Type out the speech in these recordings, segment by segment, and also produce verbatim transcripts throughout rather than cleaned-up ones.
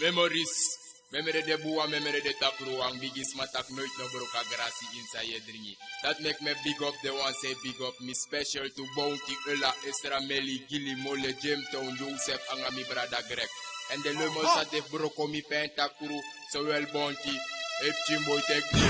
Memories. Memre de bun wan, memre de takru wan, bigisma taki noiti no broko a grasi ini san yu e dringi. Dati meki mi e big up den wan san e big up mi, special to Bounty, Ella, Estra, Meli, Gili, Mole, Jamestown, Joseph, anga mi brada Greg. Èn den leumon san de fu broko mi pen takru, sowel Bounty, e pikin boi teki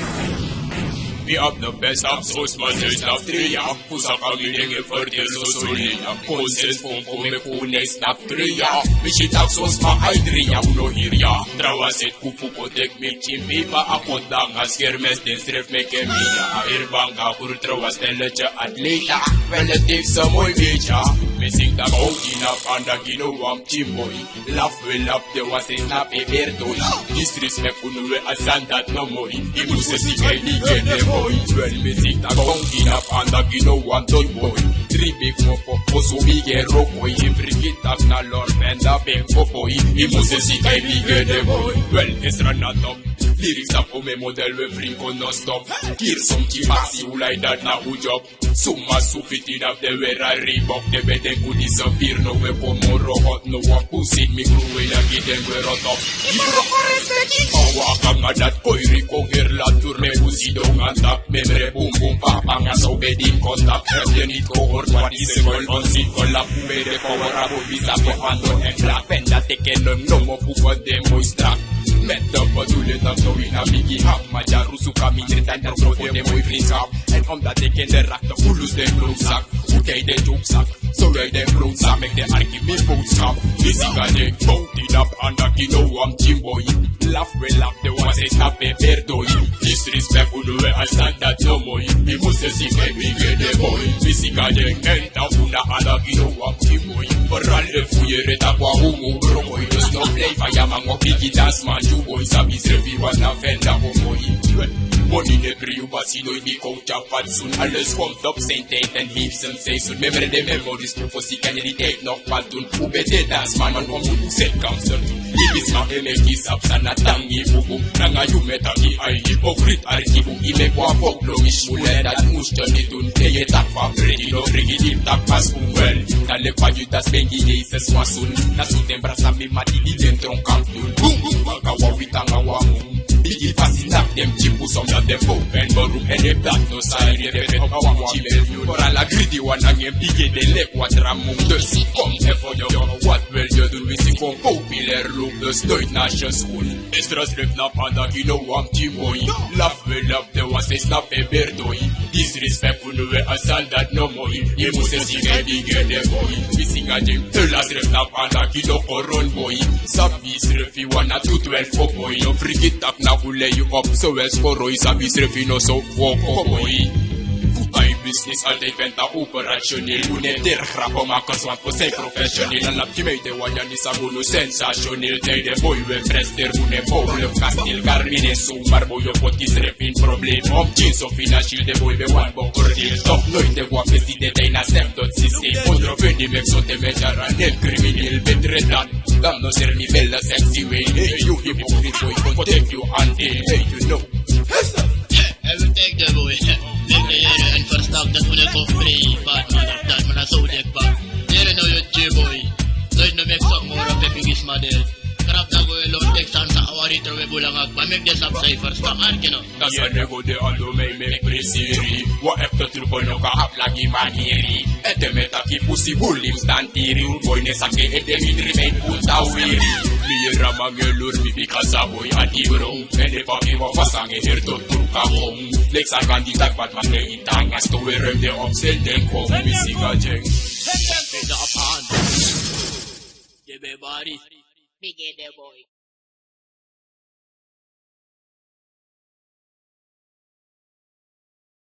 Mi abi de best of sos, ma sos na tria. Fu saka mi den e ferteri so soli. Konsens fu un kon meki un next na tria. Mi si taki sos ma a e dria, un no hiri ya. Trawan seti kufu kon teki mi pikin pipa, a kon danga skermes den srefi meki en mi ya. A heri banga kuru trawan steletje atleta. Wel, het heeft zijn mooi beetje. Mi si taki Bounty na panda gi no wan pikin boi. Laf we laf den wan san e snapu e beri doi. Disrespect unu we a sani dati no moi. I musu si kai bigi ede boi. Wel, mi si taki Bounty na panda gi no wan doti boi. Dri bigi mopo, osu bigi e roko. I frigi taki na lori fenda ben kopo. I musu si kai bigi ede boi. Wel, Estra na top. Lyrics a kon mi model we frinko non stop. Kiri son ki pasi, un lai dati na un job. Suma su fiti dati de weri a Reebok, den ben denki un disappear, now we kon moro hot, now wan pusi mi kru we ya gi den gwe rot op. Awa kanga dati koiri kon heri la tour, meki un sidon anga taki, memre bun bun papa anga san un ben de in contact. Èn den niti kon hori wan di sekol on sikol, a fu ben de power a boi bisa pe ando en blak. Pen dati teki en no nomo fu fu den moi strak. Met de bedoeling dati now ini a bigi hap, ma dyarusu kamindri dan dati no fu den moi vriendschap. En omdat ik in de rakte voelens den bloemzak. Hoe jij de jookzak. Zo jij de bloemzak, ik de arki mi boodschap. Is ik aan de boot in op aan dat je no wan team boy. Laf we laf de wan se snap e berdoi. Disrespect unu we a sani dati no moi. Mi musu si kai bigi ede boi. Is ik aan de en dat unu aan dat je no wan team boy. Vooral de fuyere dat wa humu brokoi. Dus no blijf a yaman wa bigi dansman. Yu boy sabi srefi wan na fenda o moi. Moni ne pri yu basi no ini kou. Fatsoen, alles komt op zijn tijd en heeft zijn seizoen. Memre de memories, fu fosi kan yu di tijd nog wat doen. Hoe ben je dansman, man, om hoe zet kan ze doen. Ibisma e meki sapsa na tangi bubu. Nanga yu met aki ai hypocriet arkibu. I meki wan fok lo mi smule dat moest je niet doen. Ke je tak fa fregi no fregi di tak pas un wel. Dan lek fa Judas ben gi Jezus masun. Na so den brasa mi mati di den tron kan doen. Boom, boom, maka wa witanga wa mun. Bigi fasi nak dem chipu som dat dem fo pen borum en ef dat no sari de fen op a wan wan chimel. Vooral a greedy wan nanga en bigi de lek wat ramun. Dus kom efo yo wat wil je doen, we zien gewoon populair look, dus nooit naast je schoen. Estra srefi na panda gi no wan team boy. Laf we laf de wan se snap e berdoi. Disrespect unu we a sani dati no moi. Yu musu si kai bigi ede boi. Mi singa ding. Estra srefi na panda gi no koron boi. Sabi srefi wan na tu twelve o boi. No frigi tak na un lei yu op. So wel skoro i sabi srefi no so woko boi. Fu ai business altijd ben ta operationeel. Un e der grapo makers wan fu sei professioneel. Ala ki mei de wan ya ni sabi unu sensationeel. Tei de boi we prester unu e bouwelijk kasteel. Carmine zomaar boi o poti srefi in probleem. Om jeans of financieel de boi ben wan bokkordeel. Toch nooit de wan fesi de tei na stem tot systeem. Ondervinding meki so te met jaren en crimineel betre dan. Dan no ser mi belle sexy way. Hey, you hypocrite boy, go take you until hey, you know. Everything the boy. Make the air and first talk that when I go free. Bad man of that man, I saw that back. There no you J boy. So you no make some more of the biggest model. Krap na go along take some sa awari throw a bulangak. But make this up say first talk, you know. That's a nego de ando mei meki prisiri. Wa ekte truko no ka hap lagi maniri. Ete meta ki pusi bulim stantiri. Un boy ne sake ete mi dri mei punta wiri. Mi yera mange lur mi bika sa boy ati bro. Ende papi wa fasange her tot truka kong. Lek sa kandi tak bat mas ne intanga sto we rem de opstel den kong. Mi singa jeng. Big ede boi.